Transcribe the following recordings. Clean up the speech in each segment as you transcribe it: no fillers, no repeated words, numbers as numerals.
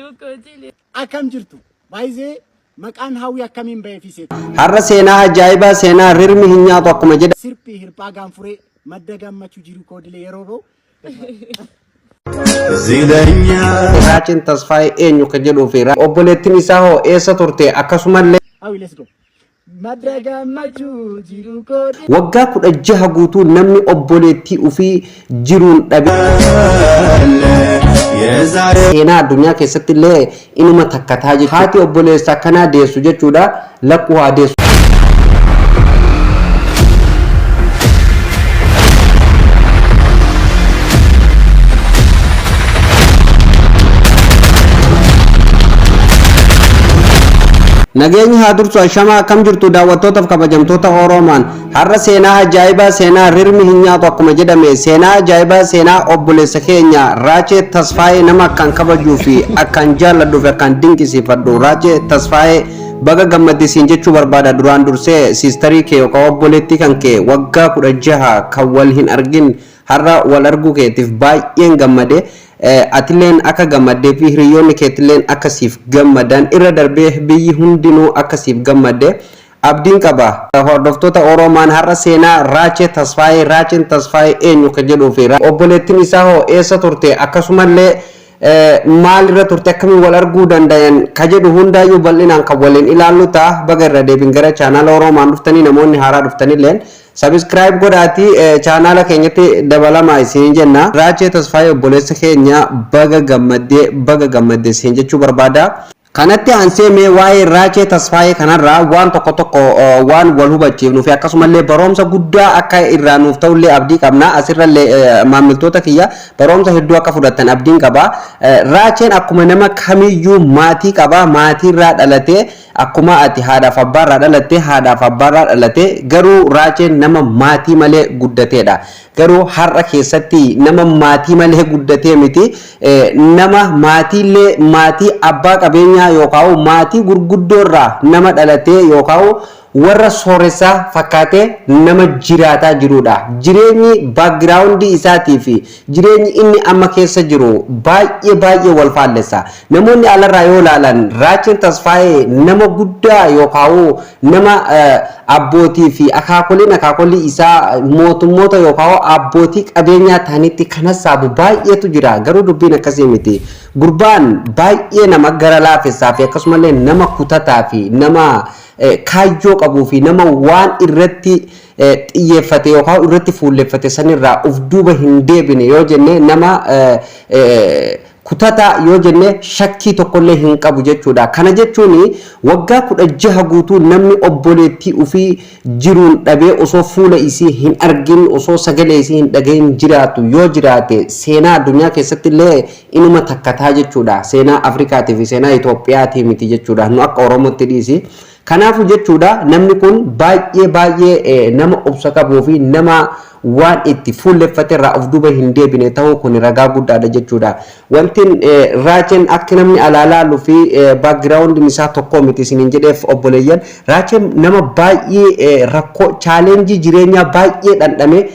Jiruu kootiilee. Akkam jirtu? Baay'ee maqaan Hawwii akkamiin ba'ee fi seetu? Har'a seenaa ajaa'ibaa, seenaa rirmi hin nyaatu akkuma jedha. Sirphii hirphaa gaanfuree madda gammachuu jiruu koodilee yeroo ba'u. Raacheen Tasfaayee eenyu kan jedhuu fi obboleettiin isaa hoo eessa turte, akkasumallee Hawwii, let's go. Madda gammachuu jiruu koodilee. Waggaa 16 guutuu namni obboleettii ofii jiruun dhabe seenaa addunyaa keessatti illee inuma takkataa jechuudha. Haati obboleessa akkanaa deessu jechuudha, lakkuu haa deessu. Nageenyi haa dursu. Ashamaa, akkam jirtu daawwattootaaf kabajamtoota Oroomaan? Har'a seenaa ajaa'ibaa, seenaa rirmi hin nyaatu akkuma jedhame, seenaa ajaa'ibaa, seenaa obboleessa keenya Raachee Tasfaayee, nama akkaan kabajuu fi akkaan jaalladhuu fi akkaan dinqisiifadhu. Raachee Tasfaayee, baga gammaddisiin jechuu barbaada. Duraan dursee sister kee yookaan obboleettii kan kee waggaa 16 kan wal hin argin har'a wal arguu keetiif baay'een gammade. Atilleen akka gammaddee fi hiriyoonni keetilleen akka siif gammadan, irra darbee biyyi hundinuu akka siif gammadde abdiin qaba. Hordoftoota Oroomaan, har'a seenaa Raachee Tasfaayee, Raacheen Tasfaayee eenyu kan jedhuu fi obboleettiin isaa hoo eessa turte, akkasumallee maalirra turte, akkamiin wal arguu danda'an ka jedhu hundaayyuu bal'inaan kan waliin ilaallu ta'a. Baga irra deebiin gara chaanaala Oroomaan dhuftanii, namoonni haaraa dhuftanilleen subscribe godhaatii chaanaala keenyatti dabalamaa isin jenna. Raachee Tasfaayee, obboleessa keenya, baga gammaddee, baga gammaddee isin jechuu barbaada. Kanatti aansee mee waa'ee Raachee Tasfaayee kanarraa waan tokko tokko waan wal hubachiifnuu fi akkasumallee barumsa guddaa akka irraa nuuf ta'ullee abdii qabna. Asirrallee, maamiltoota kiyya, barumsa hedduu akka fudhattan abdiin qaba. Raacheen akkuma nama kamiyyuu maatii qaba. Maatiirraa dhalatee, akkuma ati haadhaaf abbaarraa dhalatte haadhaaf abbaarraa dhalate. Garuu Raacheen nama maatii malee guddateedha. Garuu har'a keessatti nama maatii malee guddatee miti. Nama maatiillee maatii abbaa qabeenyaa yookaan maatii gurguddoorraa nama dhalatee yookaan warra sooressaa fakkaatee nama jiraataa jirudha. Jireenyi background isaatii fi jireenyi inni amma keessa jiru baay'ee baay'ee wal faallessa. Namoonni alarraa yoo ilaalan Raacheen Tasfaayee nama guddaa yookaan nama abbootii fi akaakoliin akaakolii isaa mootummoota yookaan abbootii qabeenyaa ta'anitti kan hassaabu baay'eetu jira. Garuu dubbiin akkasii miti. Gurbaan baay'ee nama gara laafessaa fi akkasumallee nama kutataa fi nama kaayyoo qabuu fi nama waan irratti xiyyeeffate yookaan irratti fuulleffate sanirraa of duuba hin deebine yoo jenne, nama kutataa yoo jenne, shakkii tokkollee hin qabu jechuudha. Kana jechuun waggaa 16 guutuu namni obboleettii ofii jiruun dhabee, osoo fuula isii hin argin, osoo sagalee isii hin dhagahin jiraatu yoo jiraate, seenaa addunyaa keessatti illee inuma takkataa jechuudha. Seenaa Afrikaatii fi seenaa Itoophiyaatii miti jechuudha. Nu akka Oromootti dhiisi. Kanaafuu jechuudha, namni kun baay'ee baay'ee nama obsa qabuu fi nama waan itti fuulleffate irraa of duuba hin deebine ta'uu kun ragaa guddaadha jechuudha. Wanti Raacheen akka namni alaa laaluu fi backgroundiin isaa tokko miti isiniin jedheef, obboleeyyan, Raacheen nama baay'ee rakkoo, challenge jireenyaa baay'ee dhandhame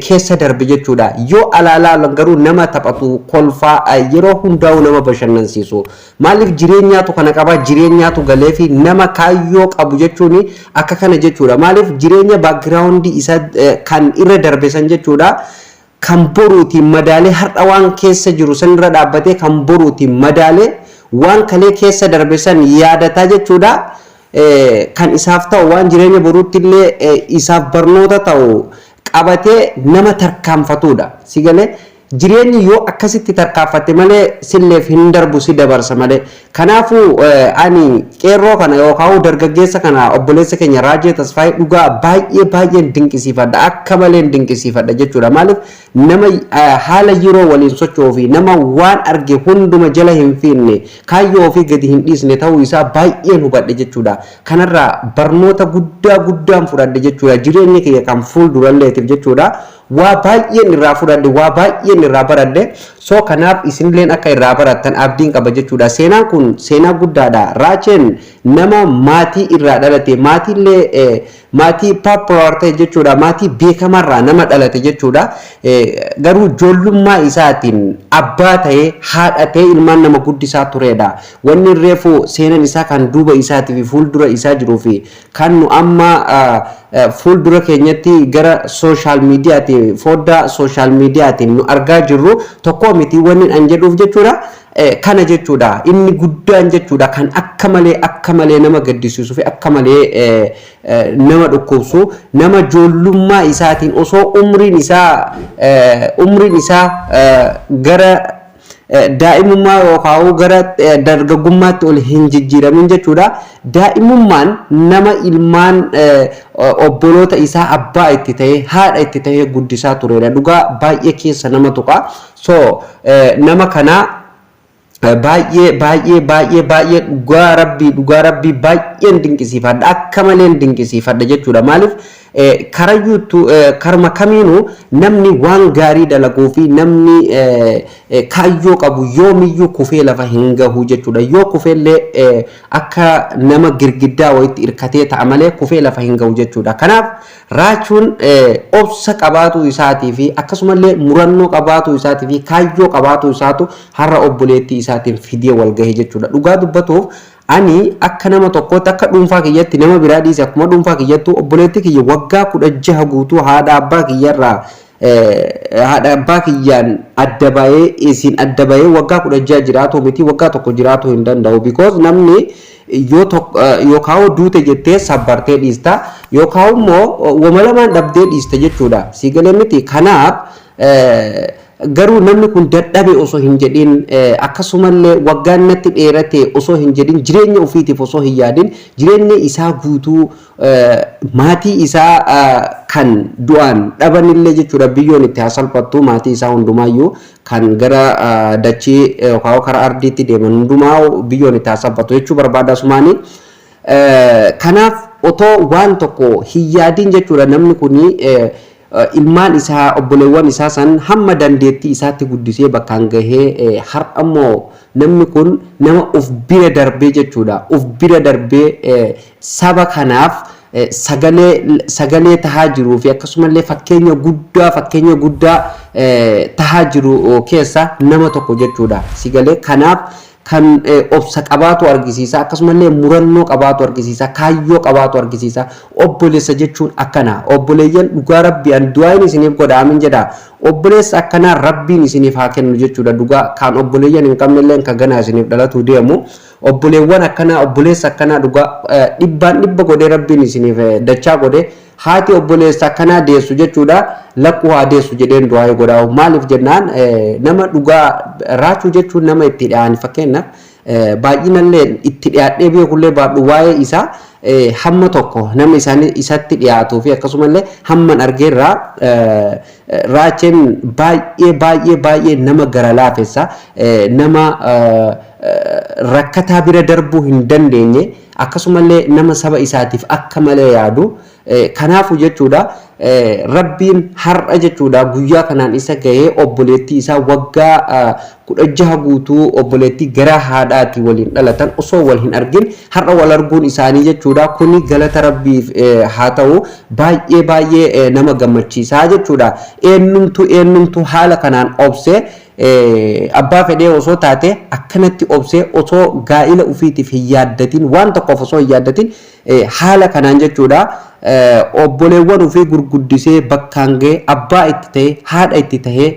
keessa darbe jechuudha. Yoo alaa laalan garuu nama taphatu, kolfaa, yeroo hundaa'u nama bashannansiisu. Maaliif? Jireenyaatu kana qaba, jireenyaatu galee fi nama kaayyoo qabu jechuun akka kana jechuudha. Maaliif? Jireenya background isaa kan irra darbe san jechuudha. Kan boruutiin madaalee, har'a waan keessa jiru san irra dhaabbatee, kan boruutiin madaalee, waan kalee keessa darbe san yaadataa jechuudha. Kan isaaf ta'u, waan jireenya boruutti illee isaaf barnoota ta'u qabatee nama tarkaanfatudha. Si galee? Jireenyi yoo akkasitti tarkaanfatte malee silleef hin darbu, si dabarsa malee. Kanaafuu ani qeerroo kana yookaan dargaggeessa kana, obboleessa keenya Raajee Tasfaayee, dhugaa baay'ee baay'een dinqisiifadha. Akka malee dinqisiifadha jechuudha. Maaliif? Nama haala yeroo waliin socho'uu fi nama waan arge hunduma jala hin fiinne, kaayyoo ofii gadi hin dhiisne ta'uu isaa baay'een hubadhe jechuudha. Kanarraa barnoota guddaa guddaan fudhadhe jechuudha. Jireenya kiyya kan fuulduralleetiif jechuudha. Waa baay'een irraa fudhadhe, waa baay'een irraa baradhe. So kanaaf isinilleen akka irraa barattan abdiin qaba jechuudha. Seenaan kun seenaa guddaadha. Raacheen Nama maatii irraa dhalate, maatiillee maatii popular ta'e jechuudha, maatii beekamarraa nama dhalate jechuudha. Garuu ijoollummaa isaatiin abbaa ta'ee, haadha ta'ee ilmaan nama guddisaa turedha. Wanni reefu seenan isaa kan duuba isaatii fi fuuldura isaa jiruu fi kan nu amma fuuldura keenyatti gara social mediaatiin, foddaa social mediaatiin nu argaa jirru tokko miti wanni an jedhuuf jechuudha. Kana jechuudha inni guddaan jechuudha, kan akka malee nama gaddisiisuu fi akka malee nama dhukkubsu, nama ijoollummaa isaatiin osoo umriin isaa gara daa'imummaa yookaan gara dargaggummaatti ol hin jijjiiramin jechuudha. Daa'imummaan nama ilmaan obboloota isaa abbaa itti ta'ee, haadha itti ta'ee guddisaa turedha. Dhugaa baay'ee keessa nama tuqa. So nama kana baay'ee baay'ee baay'ee baay'ee, dhugaa Rabbii, dhugaa Rabbii baay'een dinqisiifadha, akka maleen dinqisiifadha jechuudha. Maaliif, karayyuuttu karma kamiinuu namni waan gaarii dalaguu fi namni kaayyoo qabu yoomiyyuu kufee lafa hin gahu jechuudha. Yoo kufeellee akka nama girgiddaa wayitti hirkatee ta'a malee kufee lafa hin gahu jechuudha. Kanaaf Raachuun obsa qabaatu isaatii fi akkasumallee murannoo qabaatu isaatii fi kaayyoo qabaatu isaatu har'a obboleettii isaatiin fidee wal gahe jechuudha. Dhugaa dubbatuuf, ani akka nama tokkootti, akka dhuunfaa kiyyatti, nama biraa dhiise, akkuma dhuunfaa kiyyattu obboleettii kiyya waggaa 16 guutuu haadha abbaa kiyyarraa, haadha abbaa kiyyaan adda bahee, isin adda bahee waggaa 16 jiraatu miti, waggaa tokko jiraatu hin danda'u. Because namni yoo yookaan duute jettee sabbartee dhiista, yookaan immoo wama lamaan dhabdee dhiista jechuudha. Si galee miti? Kanaaf garuu namni kun dadhabe osoo hin jedhin, akkasumallee waggaan natti dheerate osoo hin jedhin, jireenya ofiitiif osoo hin yaadin, jireenya isaa guutuu maatii isaa kan du'aan dhabanillee jechuudha, biyyoon itti haa salphattu, maatii isaa hundumaayyuu kan gara dachii yookaan karaa ardiitti deeman hundumaa biyyoon itti haa salphattu jechuu barbaada sumaanii. Kanaaf otoo waan tokko hin yaadin jechuudha, namni kuni ilmaan isaa, obboleewwan isaa san hamma dandeettii isaatti guddisee bakkaan gahee, har'a immoo namni kun nama of bira darbee jechuudha. Of bira darbee saba kanaaf sagalee tahaa jiruu fi akkasumallee fakkeenya guddaa tahaa jiru keessa nama tokko jechuudha. Sigalee kanaaf kan obsa qabaatu argisiisa, akkasumallee murannoo qabaatu argisiisa, kaayyoo qabaatu argisiisa. Obboleessa jechuun akkana. Obboleeyyan, dhugaa Rabbii an du'aayin isiniif godha, amin jedha. Obboleessa akkanaa Rabbiin isiniif haa kennu jechuudha. Dhugaa kan obboleeyyan hin qabnellee kan ganaa isiniif dhalatu deemu, obboleewwan akkanaa, obboleessa akkanaa dhugaa dhibbaan dhibba godhee Rabbiin isiniif dachaa godhe. Haati obboleessa akkanaa deessu jechuudha lakkuu haa deessu jedheen du'aa godhaa. Maaliif jennaan, nama dhugaa Raachuu jechuun nama itti dhiyaani, fakkeenyaaf baay'inallee itti dhiyaadhee beekullee baadhu, waa'ee isaa hamma tokko nama isaanii isatti dhiyaatuu fi akkasumallee hamman argeerraa, Raacheen baay'ee baay'ee baay'ee nama gara laafessa, nama rakkataa bira darbuu hin dandeenye, akkasumallee nama saba isaatiif akka malee yaadu. Kanaafu jechuudha, Rabbiin har'a jechuudha guyyaa kanaan isa gahee, obboleettii isaa waggaa 16 guutuu, obboleettii garaa haadhaati waliin dhalatan osoo wal hin argin har'a wal arguun isaanii jechuudha, kuni galata Rabbiif haa ta'u, baay'ee baay'ee nama gammachiisaa jechuudha. Eenyumtu haala kanaan obsee, abbaa fedhee osoo taate akkanatti obsee, osoo gaa'ila ofiitiif hin yaaddatin, waan tokkoof osoo hin yaaddatin, haala kanaan jechuudha obboleewwan ofii gurguddisee bakkaan ga'e, abbaa itti ta'e, haadha itti ta'e,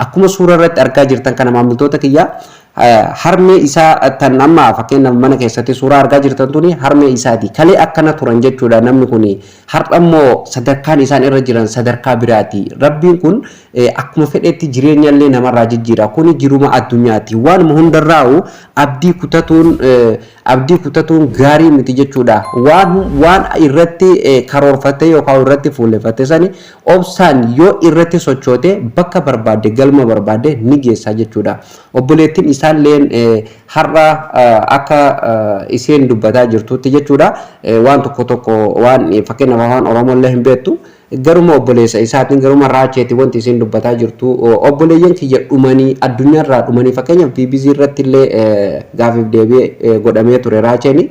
akkuma suura irratti argaa jirtan kana, maamiltoota kiyya, harmee isaa tan amma fakkeenyaaf mana keessatti suuraa argaa jirtan tuni harmee isaati. Kalee akkana turan jechuudha namni kun. Har'a immoo sadarkaan isaan irra jiran sadarkaa biraati. Rabbiin kun akkuma fedhetti jireenyallee namarraa jijjiira. Kuni jiruma addunyaati. Waanuma hundarraa'u abdii kutatuun gaarii miti jechuudha. Waan irratti karoorfatte yookaan irratti fuulleffatte sani obsaan yoo irratti sochoote, bakka barbaadde, galma barbaadde ni geessa jechuudha. Obboleettiin isaalleen har'a akka isheen dubbataa jirtutti jechuudha, waan tokko tokko, waan fakkeenyaaf Afaan Oromollee hin beektu, garuma obboleessa isaatiin, garuma Raacheeti wanti isheen dubbataa jirtu, obboleeyyan kiyya dhumanii, addunyaarraa dhumanii. Fakkeenyaaf BBC irratti illee gaafiif deebi'ee godhamee ture Raacheeni.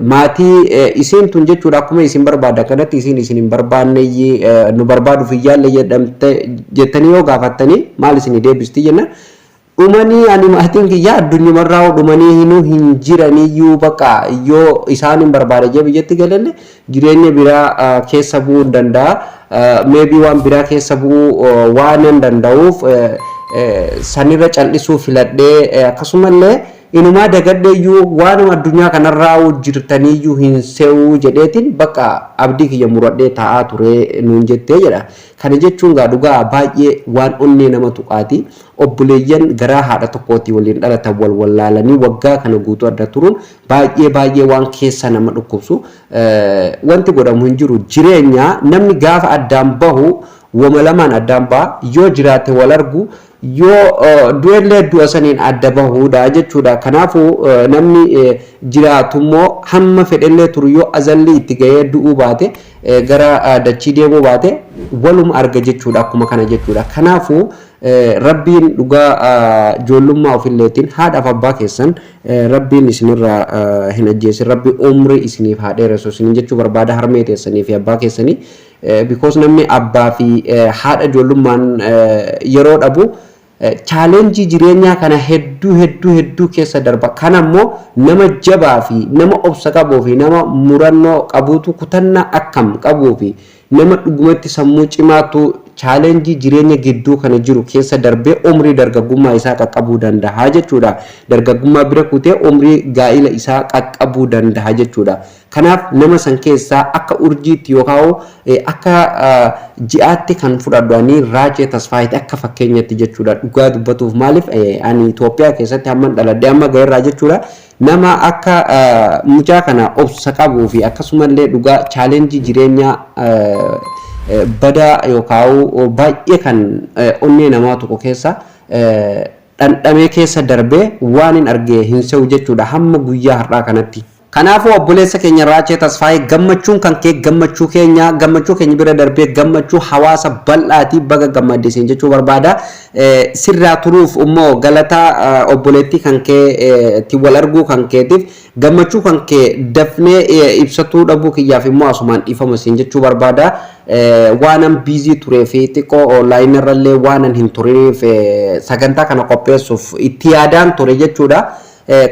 Maatii isiin tun jechuudha, akkuma isin barbaada kanatti isiin isin hin barbaanne, nu barbaaduuf hin yaalle jedhamte jettanii yoo gaafattanii, maal isinii deebisti jenna? Dhumanii, ani maatiin kiyya addunyamarraa dhumanii hinuu hin jiraniyyuu, bakka yoo isaan hin barbaade jee biyyatti galalle jireenya biraa keessa bu'uu hin danda'a. Maybe waan biraa keessa bu'uu waan hin danda'uuf sanirra cal'isuu filadhee, akkasumallee inumaa dagadheeyyuu waanuma addunyaa kanarraa jirtaniiyyuu hin se'uu jedheetiin bakka abdii kiyya muradhee taa'aa ture nuun jettee jedha. Kana jechuun gaa dhugaa baay'ee waan onnee nama tuqaati. Obboleeyyan garaa haadha tokkootii waliin dhalatan wal wallaalanii waggaa kana guutuu adda turuun baay'ee baay'ee waan keessa nama dhukkubsu. Wanti godhamu hin jiru. Jireenya namni gaafa addaan bahu wama lamaan addaan baha: yoo jiraate wal argu, yoo du'ellee du'a saniin adda bahuudha jechuudha. Kanaafuu namni jiraatummoo hamma fedhellee turu, yoo azalli itti gahee du'uu baate, gara dachii deemuu baate, waluma arga jechuudha, akkuma kana jechuudha. Kanaafuu Rabbiin dhugaa ijoollummaa ofilleetiin haadhaaf abbaa keessan Rabbiin isinirraa hin ajjeesin, Rabbi umrii isiniif haa dheeressu isiniin jechuu barbaada, harmee teessanii fi abbaa keessanii. Because namni abbaa fi haadha ijoollummaan yeroo dhabu challenge jireenyaa kana hedduu hedduu hedduu keessa darba. Kana immoo nama jabaa fi nama obsa qabuu fi nama murannoo qabuutu, kutannaa akkam qabuu fi nama dhugumatti sammuu cimaatu challenge jireenya gidduu kana jiru keessa darbee umrii dargaggummaa isaa qaqqabuu danda'a jechuudha. Dargaggummaa bira kutee umrii gaa'ila isaa qaqqabuu danda'a jechuudha. Kanaaf nama san keessaa akka urjiitti yookaan akka ji'aatti kan fudhadhu ani Raachee Tasfaayitti akka fakkeenyatti jechuudha. Dhugaa dubbatuuf, maaliif, ani Itoophiyaa keessatti hamman dhaladhee amma ga'eerraa jechuudha. Nama akka mucaa kana obsa qabuu fi akkasumallee dhugaa challenge jireenyaa badaa yookaan baay'ee kan onnee namaa tokko keessa dhandhamee keessa darbee waan hin argee hin se'u jechuudha hamma guyyaa har'aa kanatti. Kanaafuu obboleessa keenya Raachee Tasfaayee, gammachuun kan kee gammachuu keenya, gammachuu keenya bira darbee gammachuu hawaasa bal'aatii, baga gammaddisiin jechuu barbaada. Sirraa turuuf immoo galataa obboleettii kan kee wal arguu kan keetiif gammachuu kan kee dafnee ibsatuu dhabuu kiyyaaf immoo asumaan dhiifama siin jechuu barbaada. Waanan busy turee fi xiqqoo online irrallee waanan hin turiniif sagantaa kana qopheessuuf itti yaadaan ture jechuudha.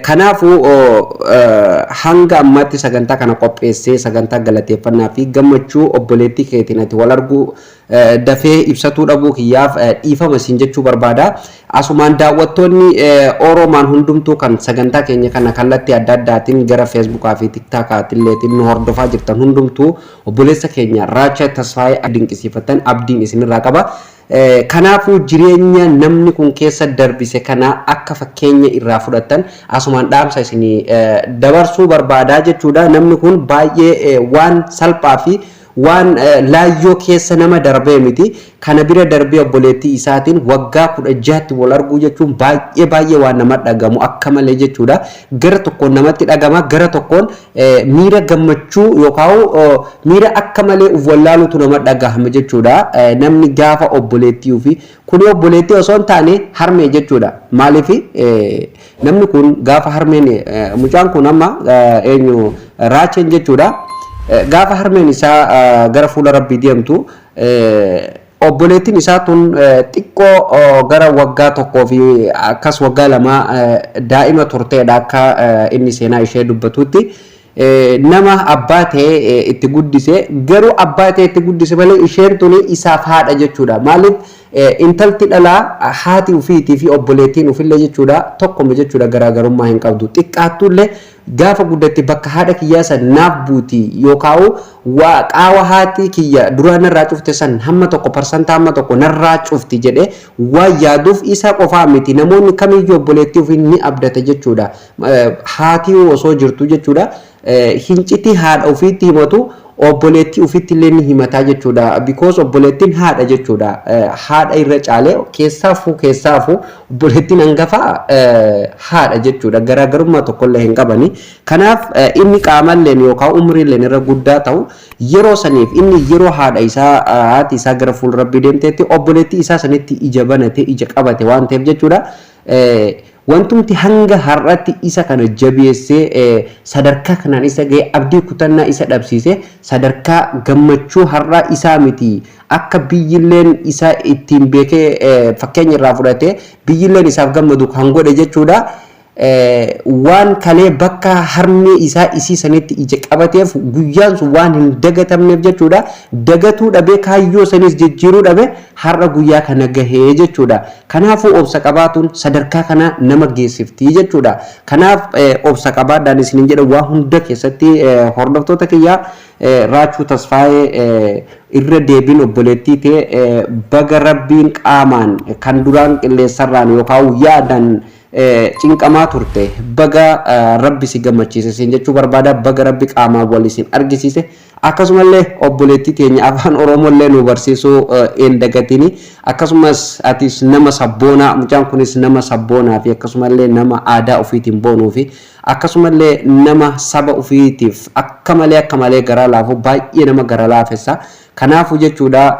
Kanaafuu hanga ammaatti sagantaa kana qopheessee sagantaa galateeffannaa fi gammachuu obboleettii keetiin ati wal arguu dafee ibsatuu dhabuu kiyyaaf dhiifama siin jechuu barbaada. Asumaan daawwattoonni Oromaan hundumtuu kan sagantaa keenya kana kallattii adda addaatiin gara Feesbuukaa fi Tiktookaatiilleetiin nu hordofaa jirtan hundumtuu obboleessa keenya Raachee Tasfaayee dinqisiifatan abdiin isinirraa qaba. Kanaafuu jireenya namni kun keessa darbise kana akka fakkeenya irraa fudhattan asumaan dhaamsa isinii dabarsuu barbaadaa jechuudha. Namni kun baay'ee waan salphaa fi waan laayyoo keessa nama darbee miti. Kana bira darbee obboleettii isaatiin waggaa 16tti wal arguu jechuun baay'ee baay'ee waan nama dhagamu akka malee jechuudha. Gara tokkoon namatti dhagama, gara tokkoon miira gammachuu yookaan miira akka malee uf wallaalutu nama dhagahama jechuudha. Namni gaafa obboleettii ofii, kuni obboleettii osoo hin taane harmee jechuudha. Maaliif, namni kun gaafa harmeen mucaan kun amma eenyu, Raacheen jechuudha. Gaafa harmeen isaa gara fuula Rabbii deemtu obboleettiin isaa tun xiqqoo gara waggaa 1 fi akkas waggaa 2 daa'ima turteedha akka inni seenaa ishee dubbatutti. Nama abbaa ta'ee itti guddise, garuu abbaa ta'ee itti guddise malee isheen tuni isaaf haadha jechuudha. Maaliif, intalti dhalaa haati ofiitii fi obboleettiin ofillee jechuudha tokkoma jechuudha, garaagarummaa hin qabdu. Xiqqaattullee gaafa guddatte bakka haadha kiyyaa san naaf buuti yookaan waa qaawa haati kiyya duraan narraa cufte san hamma tokko, parsantaa hamma tokko narraa cufti jedhee waan yaaduuf, isa qofaa miti, namoonni kamiyyuu obboleettii ofii ni abdata jechuudha. Haatii osoo jirtu jechuudha. Hincitii haadha ofiitti himatu obboleettii ofiitti illee ni himataa jechuudha. Because obboleettiin haadha jechuudha. Haadha irra caalee keessaafuu obboleettiin hangafaa haadha jechuudha. Garaagarummaa tokkollee hin qabani. Kanaaf inni qaamalleen yookaan umriilleen irra guddaa ta'u, yeroo saniif inni yeroo haadha isaa, haati isaa gara fuula Rabbii deemteetti obboleettii isaa sanitti ija banate, ija qabate waan ta'eef jechuudha. Wantumti hanga har'atti isa kana jabeessee sadarkaa kanaan isa ga'e, abdii kutannaa isa dhabsiise, sadarkaa gammachuu har'aa isaa miti, akka biyyilleen isa ittiin beekee fakkeenya irraa fudhatee biyyilleen isaaf gammadu kan godhe jechuudha. Waan kalee bakka harmee isaa isii sanitti ija qabateef, guyyaan sun waan hin dagatamneef jechuudha. Dagatuu dhabee, kaayyoo sanis jijjiiruu dhabe, har'a guyyaa kana gahee jechuudha. Kanaafuu obsa qabaatuun sadarkaa kana nama geessifti jechuudha. Kanaaf obsa qabaadhaan isinin jedha waa hunda keessatti, hordoftoota kiyyaa. Raachuu Tasfaayee, irra deebiin obboleettii ta'e, baga Rabbiin qaamaan kan duraan qilleensarraan yookaan yaadaan cinqamaa turte, baga Rabbi si gammachiise siin jechuu barbaada. Baga Rabbi qaamaan wal isin argisiise. Akkasumallee obboleettii teenya afaan Oromollee nu barsiisuu hin dagatini. Akkasumas atis nama sabboonaa, mucaan kunis nama sabboonaa fi akkasumallee nama aadaa ofiitiin boonuu fi akkasumallee nama saba ofiitiif akka malee akka malee garaa laafu, baay'ee nama gara laafessa. Kanaafuu jechuudha,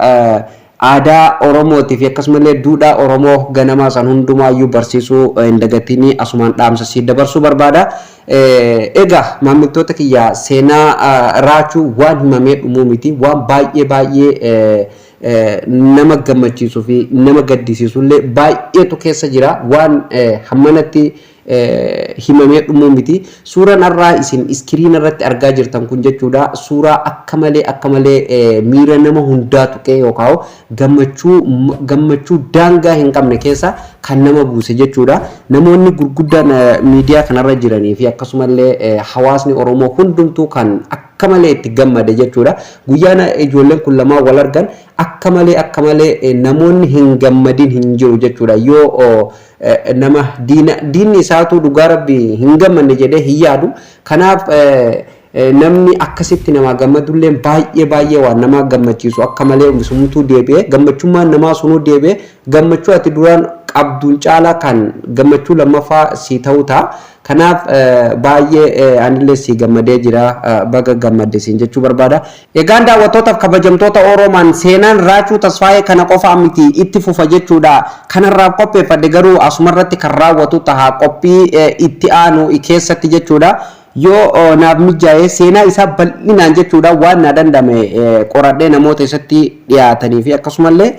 aadaa Oromootii fi akkasumallee duudhaa Oromoo ganamaa san hundumaayyuu barsiisuu hin dagatinii, asumaan dhaamsa sii dabarsuu barbaada. Egaa maamiltoota kiyya, seenaa Raachuu waan himamee dhumuu miti, waan baay'ee baay'ee nama gammachiisuu fi nama gaddisiisu illee baay'eetu keessa jira, waan hammanatti himamee dhumuu miti. Suuraan har'aa isin iskiriina irratti argaa jirtan kun jechuudha, suuraa akka malee akka malee miira nama hundaa tuqee yookaan gammachuu gammachuu daangaa hin qabne keessa kan nama buuse jechuudha. Namoonni gurguddaan miidiyaa kanarra jiranii fi akkasumallee hawaasni Oromoo hundumtuu kan akka malee itti gammade jechuudha. Guyyaan ijoolleen kun lamaan wal argan akka malee akka malee namoonni hin gammadin hin jiru jechuudha. Yoo nama diina diinni isaatu dhugaa Rabbi hin gammanne jedhee hin yaadu. Kanaaf namni akkasitti namaa gammadullee baay'ee baay'ee waan nama gammachiisu, akka malee sumtuu deebi'ee gammachummaan namaa sunuu deebi'ee gammachuu ati duraan qabduun caalaa kan gammachuu lammaffaa si ta'u ta'a. Kanaaf baay'ee anillee si gammadee jira, baga gammadde siin jechuu barbaada. Egaan daawwattootaaf kabajamtoota Oromaan, seenaan Raachuu Tasfaayee kana qofa miti, itti fufa jechuudha. Kanarraaf qopheeffadhe garuu asumarratti kan raawwatu taha, qophii itti aanu keessatti jechuudha. Yoo naaf mijaa'e seenaa isaa bal'inaan jechuudha, waan naa danda'ame qoradhee namoota isatti dhiyaatanii fi akkasumallee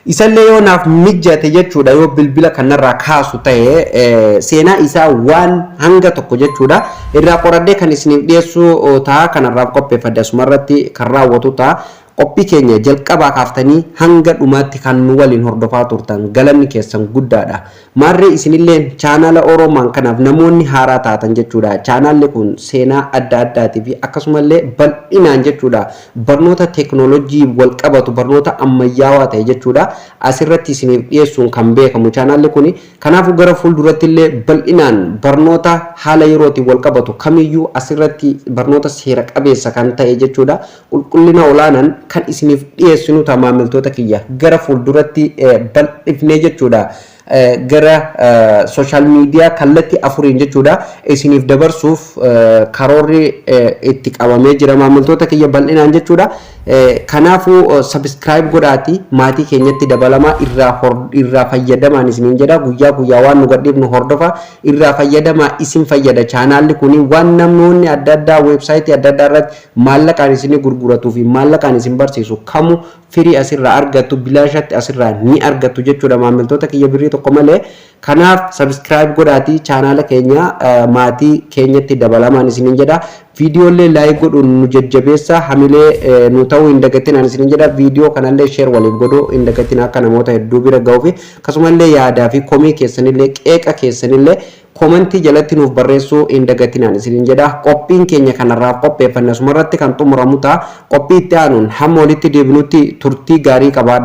isallee yoo naaf mijate jechuudha, yoo bilbila kanarraa kaasu ta'e, seenaa isaa waan hanga tokko jechuudha irraa qoradhee kan isiniif dhiyeessu ta'a. Kanarraaf qopheeffadhe asumarratti kan raawwatu ta'a. Qophii keenya jalqabaa kaaftanii hanga dhumaatti kan nu waliin hordofaa turtan galanni keessan guddaadha. Maarree isinillee chaanaala Oromaan kanaaf namoonni haaraa taatan jechuudha. Chaanaalli kun seenaa adda addaatii fi akkasumallee bal'inaan jechuudha, barnoota teeknooloojii wal qabatu, barnoota ammayyaawaa ta'e jechuudha, asirratti isiniif dhiyeessuun kan beekamu chaanaalli kun. Kanaafuu gara fuulduratti illee bal'inaan barnoota haala yerootiin wal qabatu kamiyyuu asirratti barnoota seera qabeessa kan ta'e jechuudha, qulqullina olaanaan kan isiniif dhiyeessinu ta'a. Maamiltoota kiyya, gara fuulduratti bal'ifnee jechuudha, gara social media kallattii afuriin jechuudha isiniif dabarsuuf karoorri itti qabamee jira, maamiltoota kiyya, bal'inaan jechuudha. Kanaafuu subscribe godhaati maatii keenyatti dabalamaa, irraa fayyadamaan isiniin jedha. Guyyaa guyyaa waan nu gadhiifnu hordofa, irraa fayyadamaa, isin fayyada. Chaanaalli kuni waan namoonni adda addaa weebsaayitii adda addaa irratti maallaqaan isinii gurguratuu fi maallaqaan isin barsiisu kamu firii asirraa argattu bilaashatti asirraa ni argattu jechuudha, maamiltoota kiyya, birrii tokko malee. Kanaaf subscribe godhaatii chaanaala keenya maatii keenyatti dabalamaan isiniin jedha. Viidiyoolee like godhuun nu jajjabeessa, hamilee nu ta'uu hin dagatinaan isiniin jedha. Viidiyoo kanallee share waliif godhuu hin dagatin, akka namoota hedduu bira ga'uu fi akkasumallee yaadaa fi komii keessanillee, qeeqa keessanillee komantii jalatti nuuf barreessuu hin dagatinaan isiniin jedha. Qophiin keenya kanarraaf qopheeffanne asumarratti kan xumuramu ta'a. Qophii itti aanuun hamma walitti deebinutti turtii gaarii qabaadha.